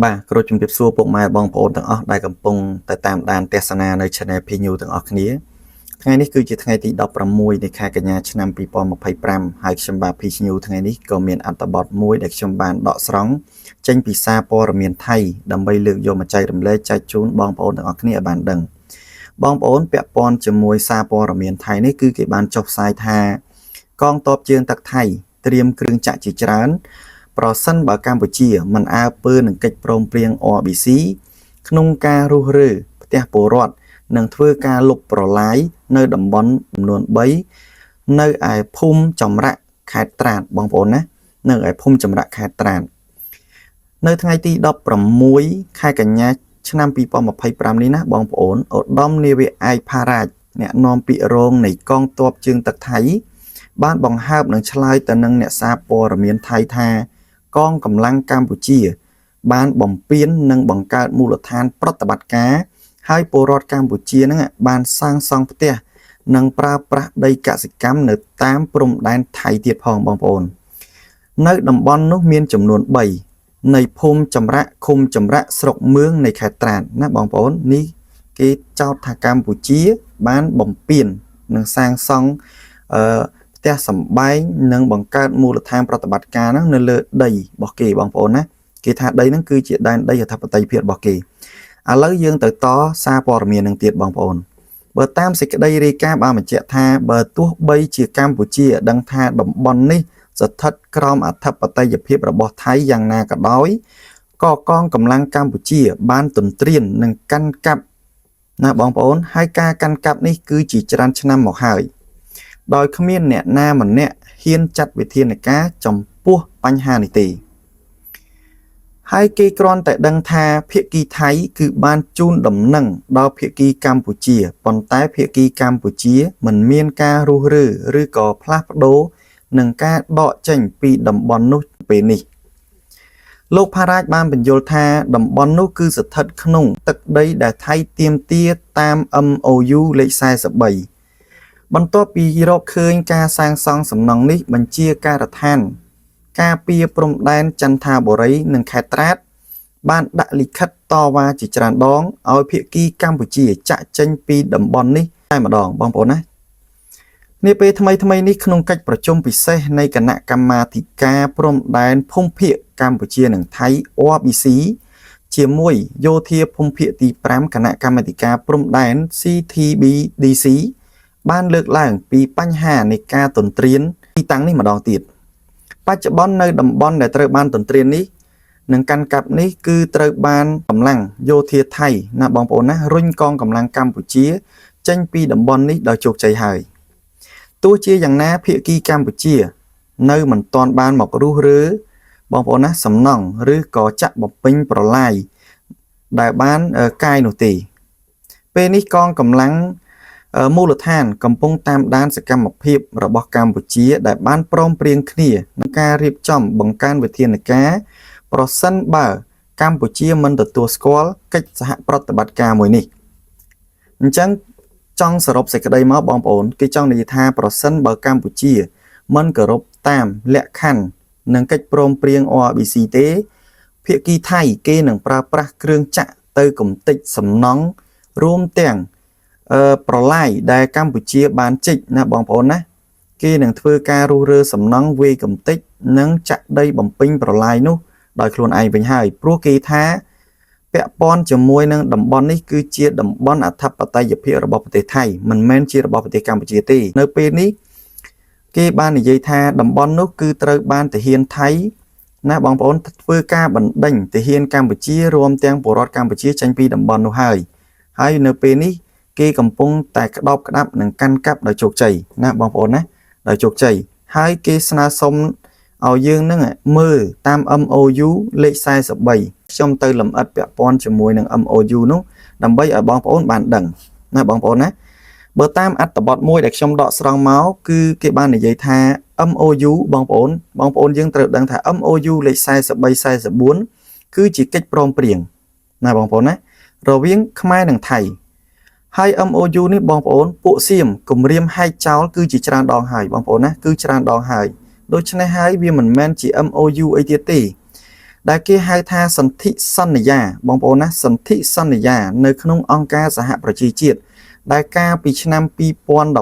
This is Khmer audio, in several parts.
បាទគ្រូជំរាបសួរពុកម៉ែបងប្អូនទាំងអស់ដែលកំពុងតែតាមដានទស្សនានៅ Channel P News ទាំងអស់គ្នាថ្ងៃនេះគឺជាថ្ងៃទី16នៃខែកញ្ញាឆ្នាំ2025ហើយខ្ញុំបាទ P News ថ្ងៃនេះក៏មានអត្ថបទមួយដែលខ្ញុំបានដកស្រង់ចេញពីសារព័ត៌មានថៃដើម្បីលើកយកមកចែករំលែកចែកជូនបងប្អូនទាំងអស់គ្នាឲ្យបានដឹងបងប្អូនពាក់ព័ន្ធជាមួយសារព័ត៌មានថៃនេះគឺគេបានចុះផ្សាយថាកងទ័ពជើងទឹកថៃត្រៀមគ្រឿងចក្រជាច្រើន ប្រសិនបើកម្ពុជាមិនអើពើនឹងកិច្ចព្រមព្រៀង RBC ក្នុងការរុះរើផ្ទះពលរដ្ឋនិងធ្វើការលុបប្រឡាយនៅតំបន់ចំនួន3នៅឯភូមិចម្រាក់ខេត្តត្រាតបងប្អូនណានៅឯភូមិចម្រាក់ខេត្តត្រាតនៅថ្ងៃទី16ខែកញ្ញាឆ្នាំ2025នេះណាបងប្អូនឧត្តមនាវាឯកផារ៉ាចអ្នកនាំពាក្យរងនៃកងទ័ពជើងទឹកថៃបានបង្ហើបនិងឆ្លើយទៅនឹងអ្នកសារព័ត៌មានថៃថា កងកម្លាំងកម្ពុជា បានបំពេញនិងបង្កើតមូលដ្ឋានប្រតិបត្តិការហើយពលរដ្ឋកម្ពុជានឹងបានសាងសង់ផ្ទះនិងប្រើប្រាស់ដីកសិកម្មនៅតាមព្រំដែនថៃទៀតផងបងប្អូន នៅតំបន់នោះមានចំនួន3នៃភូមិចម្រាក់ឃុំចម្រាក់ស្រុកមឿងនៃខេត្តត្រាតណាបងប្អូននេះគេចោទថាកម្ពុជា បានបំពេញនិងសាងសង់អឺផ្ទះសម្បែងនិងបង្កើតមូលដ្ឋានប្រតិបត្តិការហ្នឹងនៅលើដីរបស់គេបងប្អូនណាគេថាដីហ្នឹងគឺជាដែនដីអធិបតេយ្យភាពរបស់គេឥឡូវយើងទៅតសារព័ត៌មាននឹងទៀតបងប្អូនបើតាមសេចក្តីរាយការណ៍បានបញ្ជាក់ថាបើទោះបីជាកម្ពុជាដឹងថាតំបន់នេះស្ថិតក្រោមអធិបតេយ្យភាពរបស់ថៃយ៉ាងណាក៏ដោយក៏កងកម្លាំងកម្ពុជា បានទន្ទ្រាននិងកាន់កាប់ណាបងប្អូនហើយការកាន់កាប់នេះគឺជាច្រើនឆ្នាំមកហើយដោយគ្មានអ្នកណាម្នាក់ហ៊ានចាត់វិធានការចំពោះបញ្ហានេះទេហើយគេគ្រាន់តែដឹងថាភាគីថៃគឺបានជូនដំណឹងដល់ភាគីកម្ពុជាប៉ុន្តែភាគីកម្ពុជាមិនមានការរុះរើឬក៏ផ្លាស់ប្ដូរនឹងការដកចេញពីតំបន់នោះពេលនេះលោកផារ៉ាចបានបញ្យល់ថាតំបន់នោះគឺស្ថិតក្នុងទឹកដីដែលថៃទាមទារតាម MOU លេខ43បន្ទាប់ពីរកឃើញការសាងសង់សំណង់នេះបញ្ជាការដ្ឋាន ការពារព្រំដែនចន្ទបុរីនិងខេត្តត្រាត បានដាក់លិខិតតវ៉ាជាច្រើនដងឲ្យភាគីកម្ពុជាចាក់ចេញពីតំបន់នេះតែម្ដងបងប្អូនណានាពេលថ្មីថ្មីនេះក្នុងកិច្ចប្រជុំពិសេសនៃគណៈកម្មាធិការព្រំដែនភូមិភាគកម្ពុជានិងថៃ RBC ជាមួយយោធាភូមិភាគទី5គណៈកម្មាធិការព្រំដែន CTBDC បានលើកឡើងពីបញ្ហានៃការទន្ទ្រានទីតាំងនេះម្ដងទៀតបច្ចុប្បន្ននៅតំបន់ដែលត្រូវបានទន្ទ្រាននេះនិងកាន់កាប់នេះគឺត្រូវបានកម្លាំងយោធាថៃណាបងប្អូនណារុញកងកម្លាំងកម្ពុជា ចេញពីតំបន់នេះដោយជោគជ័យហើយទោះជាយ៉ាងណាភាគីកម្ពុជា នៅមិនទាន់បានមករុះរើបងប្អូនណាសំណង់ឬក៏ចាក់បំពេញប្រឡាយដែលបានកាយនោះទេពេលនេះកងកម្លាំងមូលដ្ឋានកំពុងតាមដានសកម្មភាពរបស់កម្ពុជា ដែលបានព្រមព្រៀងគ្នានឹងការរៀបចំបង្កើនវិធានការប្រសិនបើកម្ពុជាមិនទទួលស្គាល់កិច្ចសហប្រតិបត្តិការមួយនេះអញ្ចឹងចង់សរុបសេចក្តីមកបងប្អូនគេចង់និយាយថាប្រសិនបើកម្ពុជា មិនគោរពតាមលក្ខខណ្ឌនិងកិច្ចព្រមព្រៀង RBC ទេភាគីថៃគេនឹងប្រើប្រាស់គ្រឿងចក្រទៅកំទេចសំណង់រួមទាំងអឺប្រឡាយដែលកម្ពុជាបានជីកណាបងប្អូនណាគេនឹងធ្វើការរុះរើសំណង់វាយកំទេចនិងចាក់ដីបំពេញប្រឡាយនោះដោយខ្លួនឯងវិញហើយព្រោះគេថាពាក់ព័ន្ធជាមួយនឹងតំបន់នេះគឺជាតំបន់អធិបតេយ្យភាពរបស់ប្រទេសថៃមិនមែនជារបស់ប្រទេសកម្ពុជាទេនៅពេលនេះគេបាននិយាយថាតំបន់នោះគឺត្រូវបានទាហានថៃណាបងប្អូនធ្វើការបណ្ដេញទាហានកម្ពុជារួមទាំងពលរដ្ឋកម្ពុជាចេញពីតំបន់នោះហើយហើយនៅពេលនេះគេកំពុងតែក្តោបក្តាប់និងកាន់កាប់ដោយជោគជ័យណាបងប្អូនណាដោយជោគជ័យហើយគេស្នើសុំឲ្យយើងនឹងមើលតាម MOU លេខ43ខ្ញុំទៅលម្អិតពាក់ព័ន្ធជាមួយនឹង MOU នោះដើម្បីឲ្យបងប្អូនបានដឹងណាបងប្អូនណាបើតាមអត្ថបទមួយដែលខ្ញុំដកស្រង់មកគឺគេបាននិយាយថា MOU បងប្អូនបងប្អូនយើងត្រូវដឹងថា MOU លេខ43 44គឺជាកិច្ចព្រមព្រៀងណាបងប្អូនណារវាងខ្មែរនិងថៃហើយ MOU នេះបងប្អូនពួកសៀមគម្រាមហែកចោលគឺជាច្រើនដងហើយបងប្អូនណាគឺច្រើនដងហើយដូច្នេះហើយវាមិនមែនជា MOU អីទៀតទេ ដែលគេហៅថាសន្ធិសន្យាបងប្អូនណាសន្ធិសន្យានៅក្នុងអង្គការសហប្រជាជាតិដែលកាលពីឆ្នាំ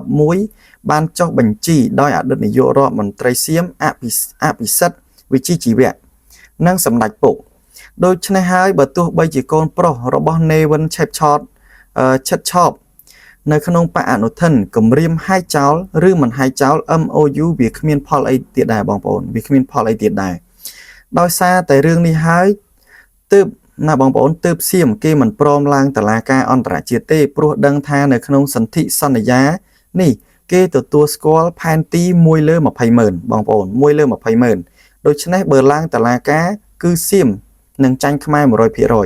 2011បានចុះបញ្ជីដោយអតីតនាយករដ្ឋមន្ត្រីសៀមអភិអភិសិទ្ធវិជ្ជាជីវៈនិងសម្ដេចពុកដូច្នេះហើយបើទោះបីជាកូនប្រុសរបស់នេវិនឆេបឆតឆិតឆបនៅក្នុងបកអនុធិនគម្រាមហាយចោលឬមិនហាយចោល MOU វាគ្មានផលអីទៀតដែរបងប្អូនវាគ្មានផលអីទៀតដែរដោយសារតែរឿងនេះហើយទើបណាបងប្អូនទើបសៀមគេមិនព្រមឡើងតឡាការអន្តរជាតិទេព្រោះដឹងថានៅក្នុងសន្ធិសន្យានេះគេទទួលស្គាល់ផែនទី1លើ20ម៉ឺនបងប្អូន1លើ20ម៉ឺនដូច្នេះបើឡើងតឡាការគឺសៀមនឹងចាញ់ខ្មែរ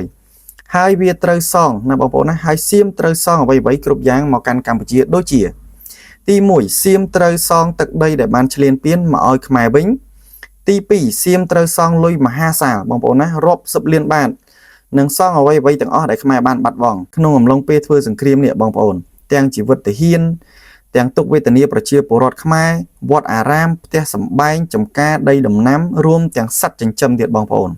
100%ហើយវាត្រូវសងណាបងប្អូនណាហើយសៀមត្រូវសងអ្វីៗគ្រប់យ៉ាងមកកាន់កម្ពុជាដូចជា ទី1សៀមត្រូវសងទឹកដីដែលបានឈ្លានពានមកឲ្យខ្មែរវិញទី2សៀមត្រូវសងលុយមហាសាលបងប្អូនណារាប់សិបលានបាតនិងសងអ្វីអ្វីទាំងអស់ដែលខ្មែរបានបាត់បង់ក្នុងអំឡុងពេលធ្វើសង្គ្រាមនេះបងប្អូនទាំងជីវិតទាហានទាំងទុក្ខវេទនាប្រជាពលរដ្ឋខ្មែរវត្តអារាមផ្ទះសម្បែងចំការដីដំណាំរួមទាំងសត្វចិញ្ចឹមទៀតបងប្អូន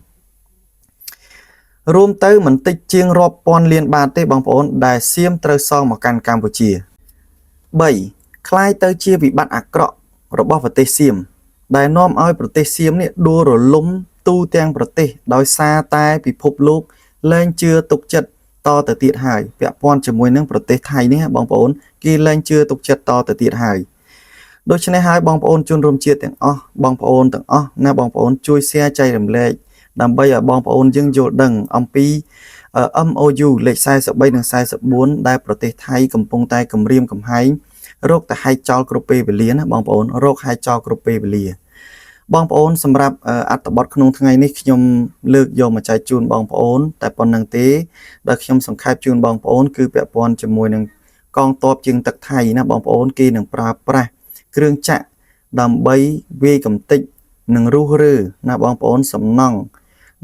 រួមទៅមិនតិចជាងរាប់ពាន់លានបាតទេបងប្អូនដែលសៀមត្រូវសងមកកាន់កម្ពុជា3ក្លាយទៅជាវិបត្តិអាក្រក់របស់ប្រទេសសៀមដែលនាំឲ្យប្រទេសសៀមនេះដួលរលំទូទាំងប្រទេសដោយសារតែពិភពលោកលែងជឿទុកចិត្តតទៅទៀតហើយពាក់ព័ន្ធជាមួយនឹងប្រទេសថៃនេះបងប្អូនគេលែងជឿទុកចិត្តតទៅទៀតហើយដូច្នេះហើយបងប្អូនជនរួមជាតិទាំងអស់បងប្អូនទាំងអស់ណាបងប្អូនជួយ share ចែករំលែកដើម្បីឲ្យបងប្អូនយើងយល់ដឹងអំពី MOU លេខ43និង44ដែលប្រទេសថៃកំពុងតែគម្រាមកំហែងរកតែហែកចោលគ្រប់ពេលវេលាណាបងប្អូនរកហែកចោលគ្រប់ពេលវេលាបងប្អូនសម្រាប់អត្ថបទក្នុងថ្ងៃនេះខ្ញុំលើកយកមកចែកជូនបងប្អូនតែប៉ុណ្្នឹងទេដែលខ្ញុំសង្ខេបជូនបងប្អូនគឺពាក់ព័ន្ធជាមួយនឹងកងទ័ពជើងទឹកថៃណាបងប្អូនគេនឹងប្រើប្រាស់គ្រឿងចាក់ដើម្បីវាយកំទេចនិងរុះរើណាបងប្អូនសំណង់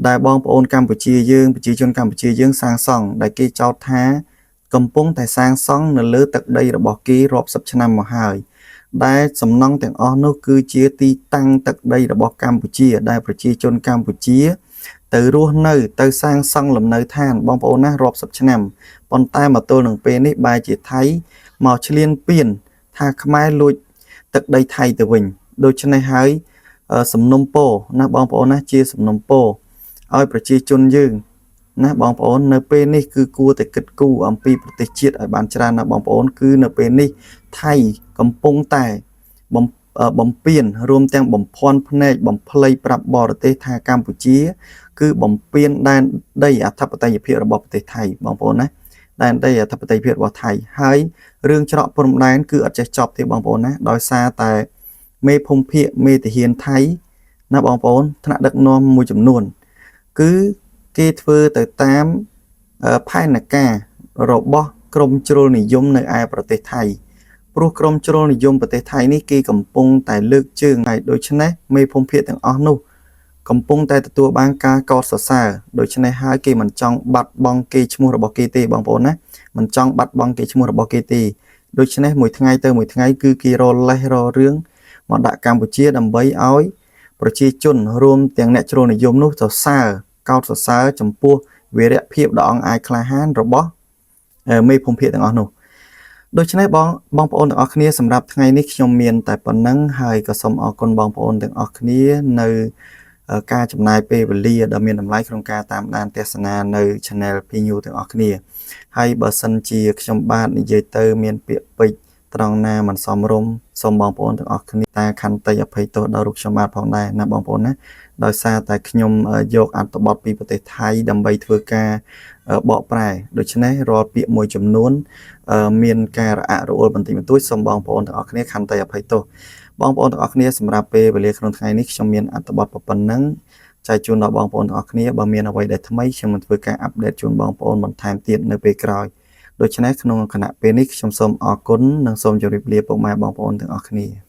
ដែលបងប្អូនកម្ពុជាយើងប្រជាជនកម្ពុជាយើងសាងសង់ដែលគេចោទថាកំពុងតែសាងសង់នៅលើទឹកដីរបស់គេរាប់សិបឆ្នាំមកហើយដែលសំណង់ទាំងអស់នោះគឺជាទីតាំងទឹកដីរបស់កម្ពុជាដែលប្រជាជនកម្ពុជាទៅរស់នៅទៅសាងសង់លំនៅឋានបងប្អូនណារាប់សិបឆ្នាំប៉ុន្តែមកទល់នឹងពេលនេះបែរជាថៃមកឈ្លានពានថាខ្មែរលួចទឹកដីថៃទៅវិញដូច្នេះហើយសំណុំពរណាបងប្អូនណាជាសំណុំពរឲ្យប្រជាជនយើងណាបងប្អូននៅពេលនេះគឺគួរតែគិតគូរអំពីប្រទេសជាតិឲ្យបានច្រើនណាបងប្អូនគឺនៅពេលនេះថៃកំពុងតែបំពេញរួមទាំងបំភាន់ភ្នែកបំភ្លៃប្រាប់បរទេសថាកម្ពុជាគឺបំពេញដែនដីអធិបតេយ្យភាពរបស់ប្រទេសថៃបងប្អូនណាដែនដីអធិបតេយ្យភាពរបស់ថៃហើយរឿងច្រកព្រំដែនគឺអត់ចេះចប់ទេបងប្អូនណាដោយសារតែមេភូមិភាគមេទាហានថៃណាបងប្អូនថ្នាក់ដឹកនាំមួយចំនួនគឺគេធ្វើទៅតាមផែនការរបស់ក្រមជ្រុលនិយមនៅឯប្រទេសថៃព្រោះក្រមជ្រុលនិយមប្រទេសថៃនេះគេកំពុងតែលើកជើងហើយដូច្នេះមេភូមិភាគទាំងអស់នោះកំពុងតែទទួលបានការកោតសរសើរដូច្នេះហើយគេមិនចង់បាត់បង់គេឈ្មោះរបស់គេទេបងប្អូនណាមិនចង់បាត់បង់គេឈ្មោះរបស់គេទេដូច្នេះមួយថ្ងៃទៅមួយថ្ងៃគឺគេរលេះររឿងមកដាក់កម្ពុជាដើម្បីឲ្យប្រជាជនរួមទាំងអ្នកជ្រុលនិយមនោះសរសើរកោតសរសើរចំពោះវីរភាពដ៏អង់អាចក្លាហានរបស់មេភូមិភាគទាំងអស់នោះដូច្នេះបងបងប្អូនទាំងអស់គ្នាសម្រាប់ថ្ងៃនេះខ្ញុំមានតែប៉ុណ្្នឹងហើយក៏សូមអរគុណបងប្អូនទាំងអស់គ្នានៅការចំណាយពេលវេលាដ៏មានតម្លៃក្នុងការតាមដានទស្សនានៅ Channel P News ទាំងអស់គ្នាហើយបើសិនជាខ្ញុំបាទនិយាយទៅមានពាក្យពេចន៍ត្រង់ណាមិនសមរម្យសូមបងប្អូនទាំងអស់គ្នាតាខន្តីអភ័យទោសដល់រូបខ្ញុំបាទផងដែរណាបងប្អូនណាដោយសារតែខ្ញុំយកអត្ថបទពីប្រទេសថៃដើម្បីធ្វើការបកប្រែដូច្នេះរាល់ពាក្យមួយចំនួនមានការរអាក់រអួលបន្តិចបន្តួចសូមបងប្អូនទាំងអស់គ្នាខន្តីអភ័យទោសបងប្អូនទាំងអស់គ្នាសម្រាប់ពេលវេលាក្នុងថ្ងៃនេះខ្ញុំមានអត្ថបទប៉ុណ្ណឹងចែកជូនដល់បងប្អូនទាំងអស់គ្នាបើមានអ្វីដែលថ្មីខ្ញុំនឹងធ្វើការ update ជូនបងប្អូនបន្ថែមទៀតនៅពេលក្រោយដូច្នេះក្នុងខណៈពេលនេះខ្ញុំសូមអរគុណនិងសូមជម្រាបលាពុកម៉ែបងប្អូនទាំងអស់គ្នា។